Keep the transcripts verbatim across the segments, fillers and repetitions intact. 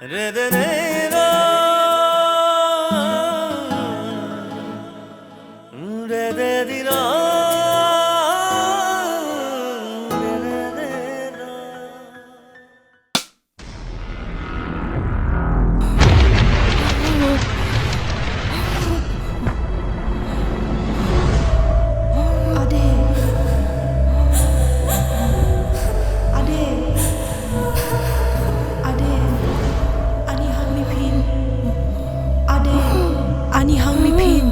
Ade. Ade. Ade. Ani hang ni phin. Ade. Ani hang ni phin.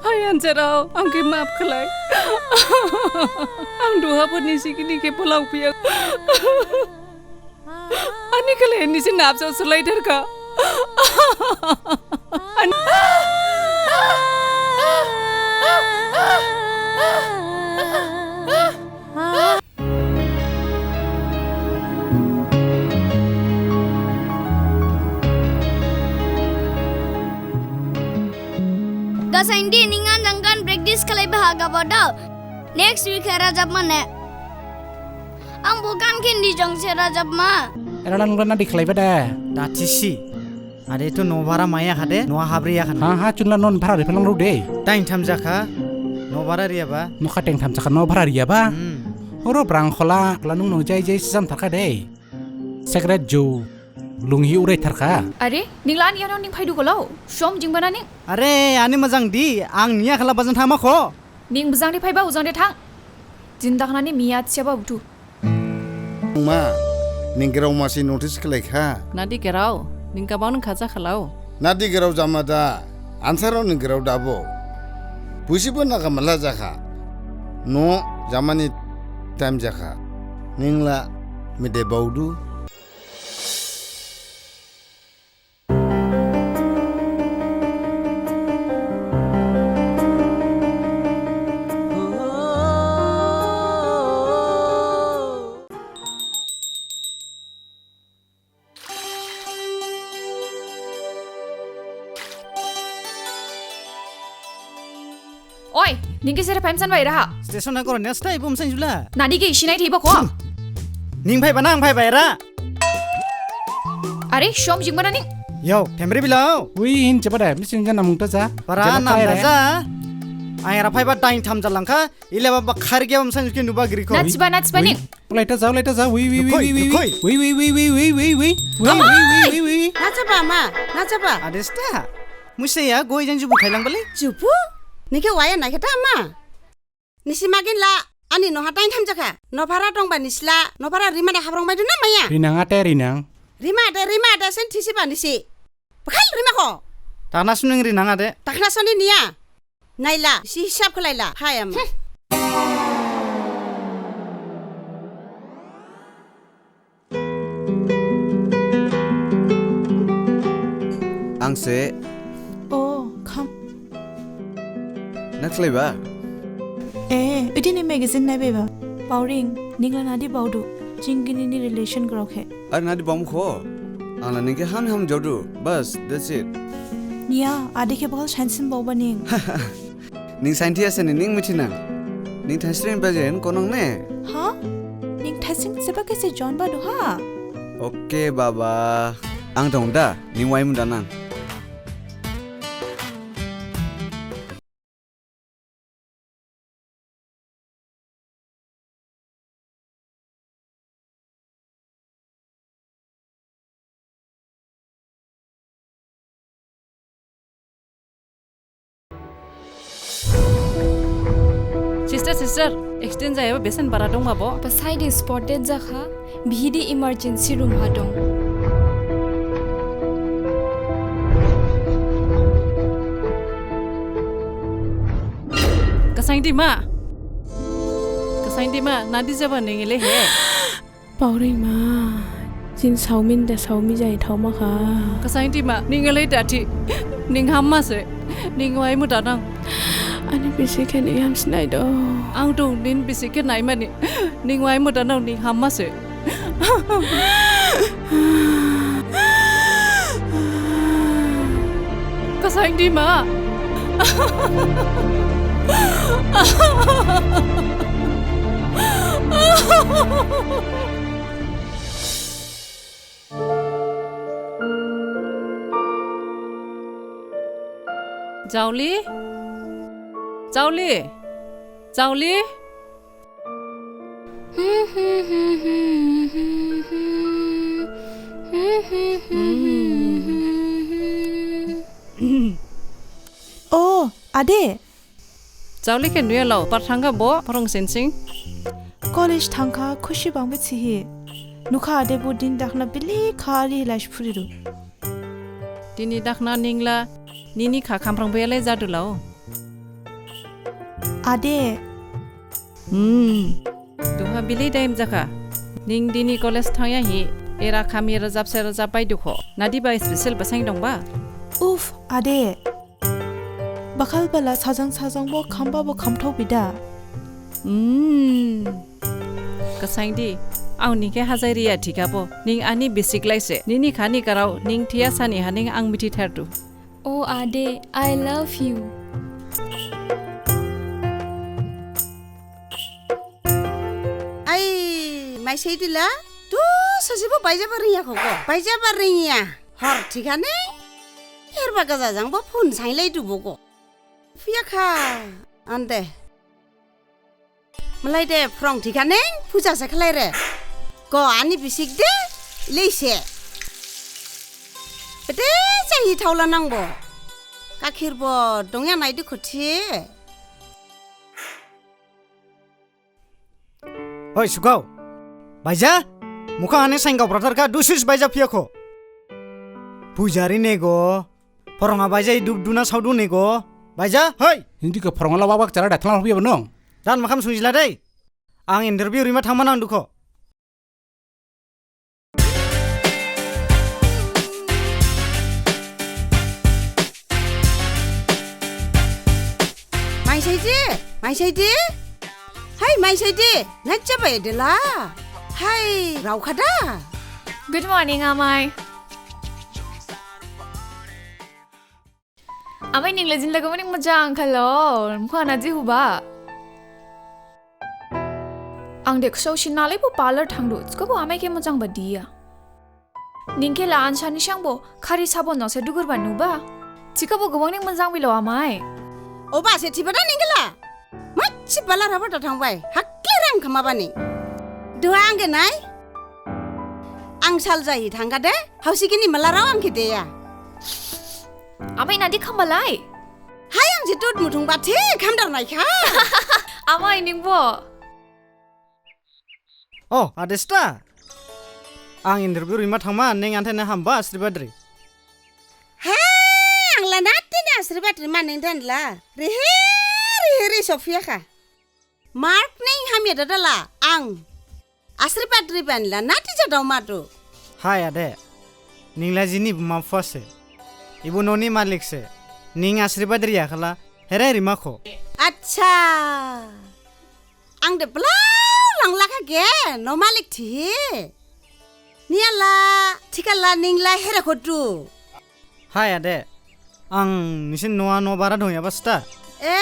Hai anjarao, ang khe maph khlai. Ang duha phuni sikini khe pholao phiya. Ani khlai nisi nabjao sulaitharkha. Ani Gasaindi, ning ani jang gan practice khlaiba ha gabadao. Next week ha rajabmane. Ang bo gan khe nijang se rajabma. Era nang nadi khlaiba de. Dathisi. Ade to no bhara maya khade, no habriya khade. Ha, ha, chunla non bhara riphalang ro de. Dain tham jakha, no bhara riyaba. Nokha teng tham jakha, no bhara riyaba. Hmm. Oro brang khola, khola nung nung jai jai sijam tharkha de. Cigarette ju, lunghi urai tharkha. Are, ning la ani yaohon ning phaidu kholao, som jingbana ning. Are, ani mojang di, ang niya khala bajang thangma kho. Ning bajang di phaiba, ujang di thang. Jin dakhnani miya thiyaba buthu. Ma, ning grao masi notice khlaikha. Nadi grao, ning gabang nang khaja khalao. Nadi grao jamada, ansarao ning grao dabo. Puisibo naga mala jakha. No jamani time jakha. Ningla mide baodu. Oi, ning khe sere phaimsan bai raha. Station na koro nesta ibo msan jula. Nadi khe isinai thiba kho. Ning phaiba na ang phaiba era. Are, som jingbana ning. Yo, themri bilao. Ui, hin chaba da, misin jana mungta ja. Para nam da ja. Ang era phaiba dain tham jalangkha. Ileba ba khar gya msan juke nuba giri kho. Nachiba, nachiba ning. Laita jao, laita jao, wi, wi, wi, wi, wi, wi. Wi, wi, wi, wi, wi, wi, wi. Wi, wi, wi, wi, wi. Nachaba ma, nachaba. Adesta. Museya goi jang jubu khailang bali. Jubu? Nike waya naikhe ta ma. Nisi magin la, ani noha tain tham jakha. No bhara dongba nisla, no bhara rima da habrong baidu na maya? Rinang ate rinang. Rima ate, rima ate, sen thisiba nisi. Bakhal rima kho. Takna suning rinang ate. Takna soni niya. Naila, si hisab khlaila, phai ama. Ang se. O, kham. Na khlaiba? E, idini magazine naibaiba. Pauring. Ningla nadi baodu, jing gini ni relation grao khe. Ar nadi baomu kho. Angla ning khe ham ham jaodu. Bas, that's it. Niya, ade khe bakhal sainsin baoba ning. Ning sainthi ase ni ning mithi nang. Ning thaisring bajen konong ne? Ha? Ning thaisring seba khe se jon badu ha? Okay, baba. Ang dong da, ning waimu da nang. Sister, sister, accident jayaba besen bara dongba bo? Basaidi spot dead jakha, bihidi emergency room ha dong. Kasaingdima. Kasaingdima, nadi jaba ning ele he? Paurima, jin saomin da saomi jai thaoma kha. Kasaingdima, ning ele dati. Ning hamma se. Ning waimu da nang. Ani bisik khe ning hamsi nai do. Ang dong nin bisik khe naimani. Ning waimu da nang, ning hamma se. Kasaingdima. Jaoli? Jaoli? Jaoli? O, ade. Jaoli khe nuya lao, par thangkha bo, phorong sensing. College thangkha, khusi bangbi thihi. Nukha ade bo din dakhna bili khali lais phuridu. Dini dakhna ningla, nini kha khamprang bele jadu lao. Ade. Hmm. Duha bili time jakha. Ning dini college thangya hi, era khami rajap se rajap bai dukho. Nadi ba special basain dongba? Uf, ade. Bakhal bala sajang sajang bo khamba bo khamthao bida. Hmm. Kasaingdi, ang ning khe hajai riya thikhabo, ning ani bisik laise, nini khani karao, ning thiya sani haning ang mithi thardu. O ade, I love you. Ai, maisaidi la, tu sasibo baijaba ringya khoko, baijaba ringya, hor thikhane, herba gaja jangbo phone sainlaidu bogo. Phiyakha, ande. Malai de phrong thikhane puja se khlai re. Ko ani bisik de leise. Bede jahi thaola nangbo. Kakhir bo dongya naidu khuthi. Oi, Sukau. Baija? Mukha ane saingkau brathar kha dusis baija phiyakho. Pujari nego. Phorongha baija iduk duna saodu nego. Baija, hoi. Hindi khe phorongha la wak wak chara da thangla phiyaba nong. Dan makham sungjila dei. Ang interview rima thangma nang dukho. Maisaidi, maisaidi. Hai maisaidi, nacha bai dela. Hai, raokhada. Good morning, amai. Amai ningla jinla gamaning mojang khalo, mukha naji huba. Ang de khusao sinalai bo parlor thangdu, chikabo amai khe mojang ba diya. Ning khe la ansa ni sangbo, khari sabon nose dugur ba nuba. Chikabo gabang ning mojang bilo amai. Oba se thibada ning khe la. Machi bala raba da thangbai, hakle rang khamabani. Duha ang khe nai. Ang sal jahi thangkhade, hausi gini malarao ang khe deya. Amai nadi khambalai? Hai ang je dud muthung ba thi khamdar naikha. Amai ningbo. Oh, adesta. Ang interview rima thangma ning anthane hamba asribad ri. He, ang la natini asribad rima ning than la. Rihi, rihi, ri sophiyakha. Mark ning hamya dada la, ang. Asribad riban la nati jadao madu. Hai ade. Ning la jini buma phase. Ibu noni malik se. Ning asribad riya khala, here rimakho. Acha. Ang de bla tong lakha ge, no malik thihi. Niyala, thikhala ningla here khodu. Hai ade, ang nisin noha no bara dongyaba sta. E,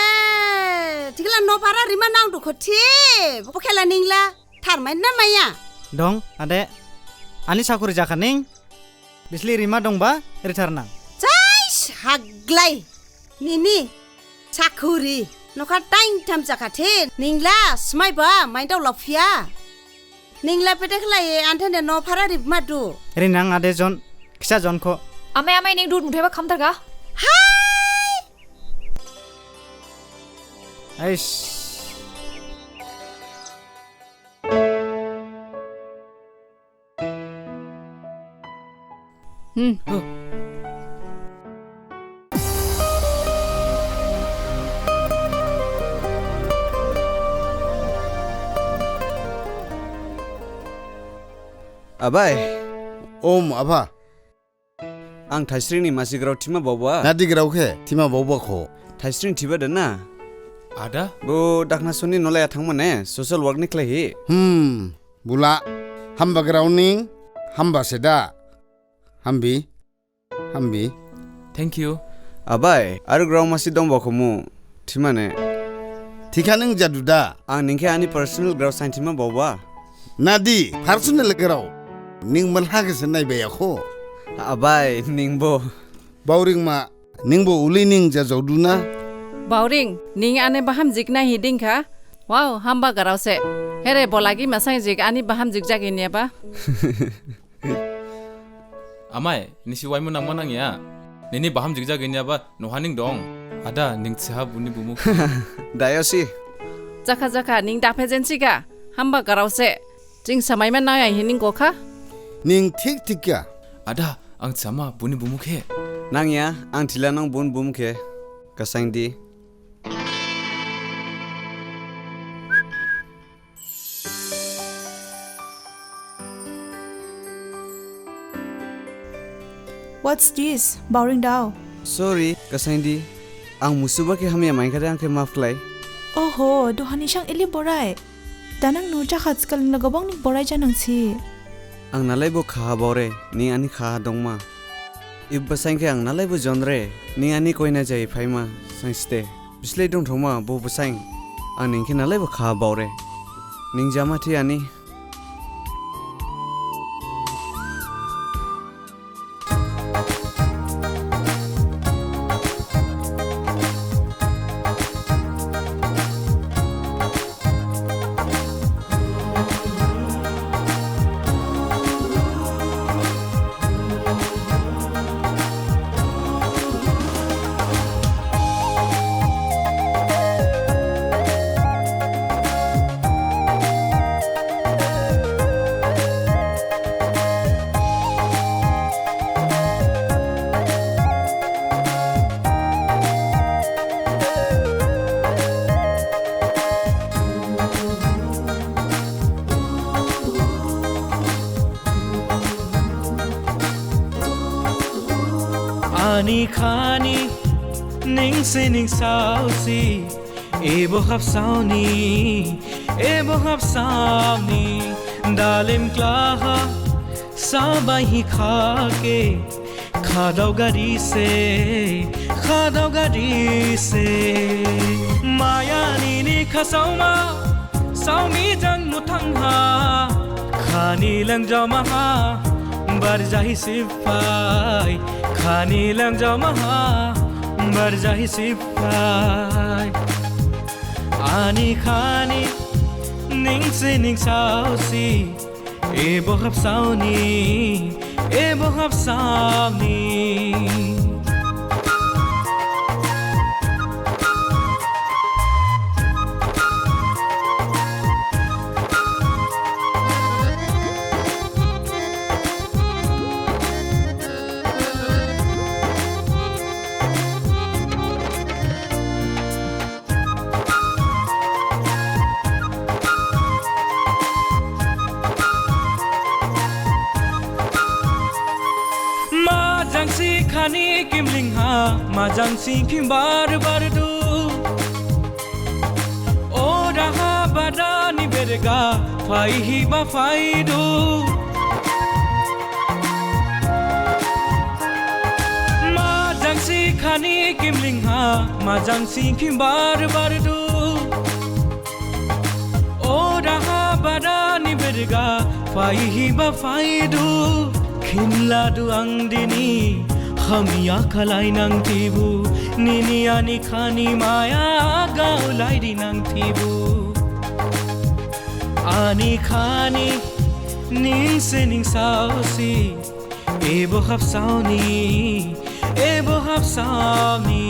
thikhala no bara rima nangdu khothi. Bokhela ningla tharmai na maya? Dong, ade, ani sakuri jakha ning. Bisli rima dongba, ritharnang. Chais, haglai. Nini, sakuri. Nokha taing tham jakha the. Ningla, smaiba, maindao laphiya. Ningla pete khlai anthane no phara rip madu. Rinang ade jon, kisa jon kho. Amai, amai, ning dud muthaiba khamtharkha. Hai! Ais. Hmm. Abai. Om, apha. Ang Thaisring ni masi grao thima baoba. Nadi grao khe thima baoba kho. Thaisring thiba da na? Ada? Bo Dakhna Soni nolai ha thangmane, social work ni khlaihi. Hmm, bula. Hamba grao ning, hamba se da. Hambi. Hambi. Thank you. Abai, aro grao masi dongba khomu, thimane. Thikha ning jadu da. Ang ning khe ani personal grao sainthima baoba. Nadi, personal grao. Ning malha khe se naiba ya kho. Abai, ningbo. Baoring ma, ningbo uli ning jajaodu na? Baoring, ning ane bahamjik naihi dingkha. Wow, hamba grao se. Here bolagi masainjik ani bahamjik jaginyaba. Amai, nisi waimu nangma nangya? Nini bahamjik jaginyaba noha ning dong. Ada, ning thiha buni bumu. Dayosi. Jakha jakha, ning daphe jensi ga. Hamba grao se. Jing samaima nangya hi ning gokha. Ning thik thik ya. Ada, ang thihama buni bumu khe. Nangya, ang thila nang buni bumu khe. Kasaingdi. What's this? Baoring dao. Sorry, Kasaingdi. Ang musuba khe hamya mainkhade ang khe maph khlai. Oho, duhani sang ili borai. Danang nu jakha thikhala gabang ni borai janangsi. Ang nalaibo khaha baore, ning ani khaha dongma. Ebo basain khe ang nalaibo jonre, ning ani koina jai phaima, sangsite. Bislei dongthoma bo basain, ang ning khe nalaibo khaha baore. Ning jama thi ani. Ani khani ning sining saosi, ebo habsaoni, ebo habsaoni, dalim klaha, sabai hi khake, khadao gari se, khadao gari se. Maya nini khasaoma, saomi jang muthangha, khani langjamaha, barjahi sipai, khani langjamaha, barjahi sipai. Ani khani, ning sining saosi, ebo habsaoni, ebo habsaoni. Majang si khani kimling ha, majang si kim bar bar du. O raha badani bere Ga phaihi ba phaidu. Majang si khani kimling ha, majang si khim bar bar du. Oda ha badani berga phaihi ba phaidu. Khinladu ang dini, hamya khalai nang thibu, nini ani khani maya gaulai di nang thibu. Ani khani ningse ningsaosi, ebo habsaoni, ebo habsaoni.